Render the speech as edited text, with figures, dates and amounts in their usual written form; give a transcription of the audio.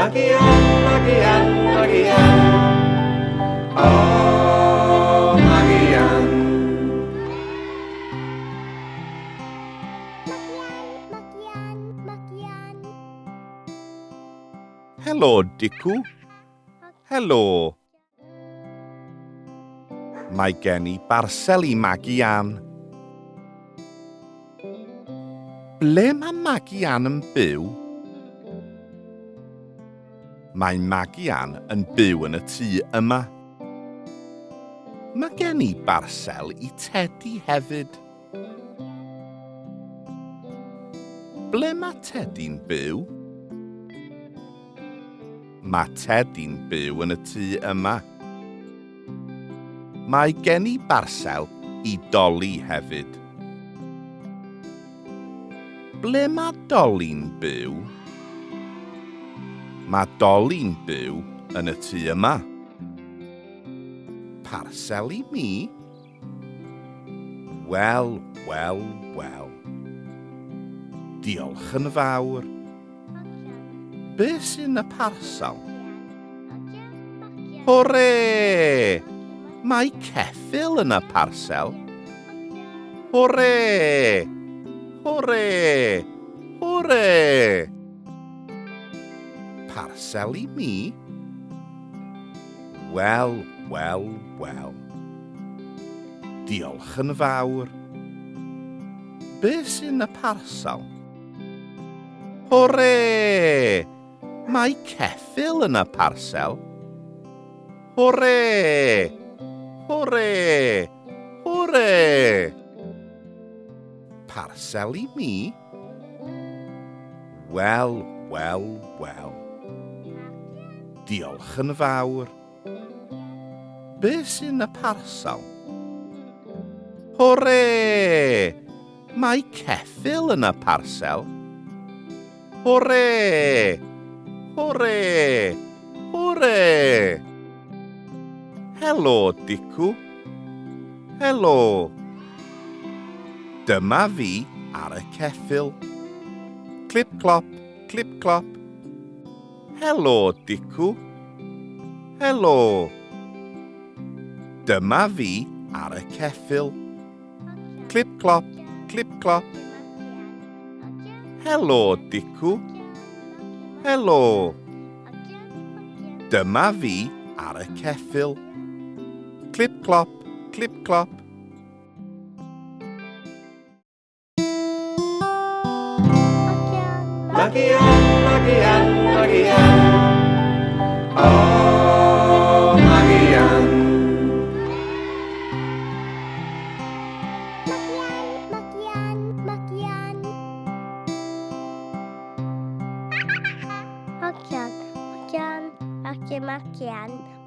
Magi Ann, Magi Ann, Magi Ann. O, Magi Ann. Magi Ann, Magi Ann. Helo, Dicw. Helo. Mae gen i barsel i Magi Ann. Ble mae Magi Ann yn byw? Mae Magi Ann yn byw yn y tŷ yma. Mae gen i barsel i Tedi hefyd. Ble mae Tedi'n byw? Mae Tedi'n byw yn y tŷ yma. Mae gen i barsel i Dolly hefyd. Ble mae Dolly'n byw? Mae Dolly'n byw yn y tŷ yma. Parsel i mi? Wel, wel, wel. Diolch yn fawr. Be sy'n y parsel? Hwre! Mae ceffyl yn y parsel. Hwre! Hwre! Hwre! Parsel i mi? Wel, wel, wel. Diolch yn fawr. Be sy'n y parsel? Hwre! Mae ceffyl yn y parsel. Hwre! Hwre! Hwre! Parsel i mi? Wel, wel, wel. Diolch yn fawr. Be sy'n y parsel? Hwre! Mae ceffyl yn y parsel. Hwre! Hwre! Hwre! Helo, Dicw. Helo. Dyma fi ar y ceffyl. Clip clop, clip clop. Helo, Dicw. Helo. Dyma fi ar y ceffyl. Clip clop, clip clop. Helo, Dicw. Helo. Dyma fi ar y ceffyl. Clip clop, clip clop. Magi Ann, Magi Ann, Magi Ann. O, Magi Ann. Magi Ann, Magi Ann, Magi Ann. Hogian, Hogian, Hogian, Magi Ann.